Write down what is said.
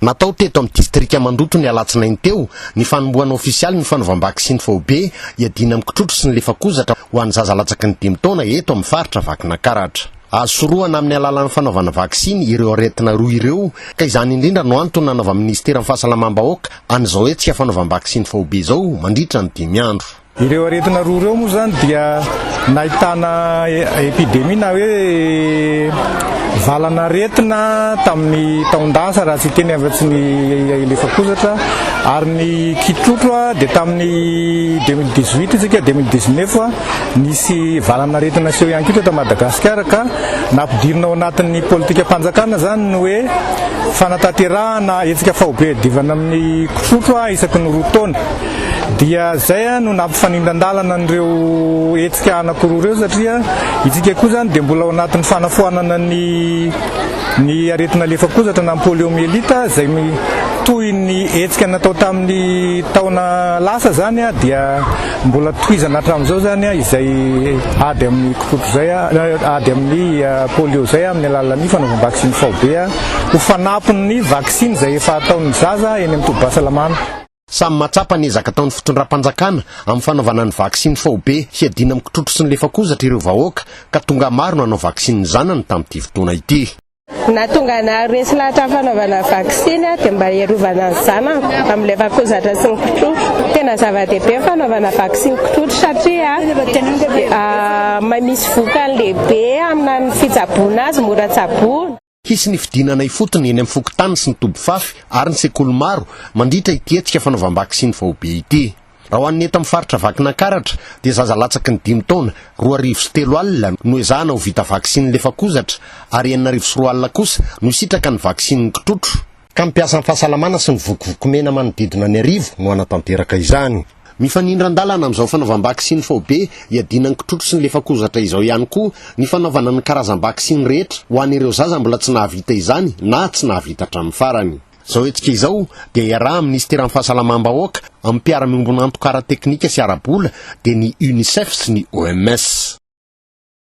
Natao teto amin'ny distrika Mandoto ny alatsinainy teo ny fanombohana ofisialy ny fanaovam-baksiny faobe hiadiana amin'ny kitrotro sy ny lefakozatra ho an'ny zaza latsaky ny dimy taona eto amin'ny faritra Vakinankaratra. Azo sorohana amin'ny alalan'ny fanaovana vaksiny ireo aretina roa ireo ka izany indrindra no antony nanaovan'ny minisiteran'ny Fahasalamam-bahoaka an'izao hetsika fanaovam-baksiny faobe izao mandritra ny dimy andro. Ireo aretina roa ireo moa izany dia nahitana epidemie na hoe valan'aretina tamin'ny taon-dasa raha tsy hiteny afa-tsy ny lefakozatra ary ny kitrotro dia tamin'ny 2018 isika 2019 nisy valan'aretina seho ihany koa teto Madagasikara ka nampidirina ao anatin'ny politikam-panjakana izany ny hoe fanatanterahana hetsika faobe iadivana amin'ny kitrotro isaky ny roa taona. Dia izay no nampifanindran-dalana an'ireo hetsika anankiroa ireo satria isika koa izany dia mbola ao anatin'ny fanafoanana ny ny aretina lefakozatra na ny poliomyélite izay toy ny hetsika natao tamin'ny taona lasa izany dia mbola tohizana hatramin'izao izany izay ady amin'ny kitrotro izay, ady amin'ny polio izay amin'ny alalan'ny fanaovam-baksiny faobe ho fanampin'ny vaksiny izay efa ataon'ny zaza eny amin'ny tobim-pahasalamana. Samy mahatsapa ny ezaka ataon'ny fitondram-panjakana amin'ny fanaovana ny vaksiny faobe hiadiana amin'ny kitrotro sy ny lefakozatra ireo vahoaka ka tonga maro nanao vaksiny ny zanany tamin'ity fotoana ity. Nahatonga anah resy lahatra amin'ny fanaovana vaksiny aho dia mba hiarovana ny zanako amin'ny lefakozatra sy ny kitrotro. Tena zava-dehibe ny fanaovana vaksiny kitrotro satria misy vokany lehibe amin'ny fitsaboana azy, mora tsaboina. Hisy ny fidinana ifotony eny amin'ny fokontany sy ny toby fafy ary ny sekoly maro mandritra ity hetsika fanaovam-baksiny faobe ity. Raha ho an'ny eto amin'ny faritra Vakinankaratra dia zaza latsaky ny dimy taona, 302 no ezahana ho vita vaksiny lefakozatra ary 206 kosa no hisitraka ny vaksinin'ny kitrotro, ka ny mpiasan'ny fahasalamana sy ny vokovoko mena manodidina ny 1000 no hanatanteraka izany. Mifanindran-dalana amin'izao fanaovam-baksiny faobe hiadiana ny kitrotro sy ny lefakozatra izao ihany koa ny fanaovana ny karazam-baksiny rehetra ho an'ireo zaza mbola tsy nahavita izany na tsy nahavita hatramin'ny farany. Izao hetsika izao dia iarahan'ny Minisiteran'ny Fahasalamam-bahoaka amin'ny mpiara-miombon'antoka ara-teknika sy ara-bola dia ny Unicef sy ny OMS.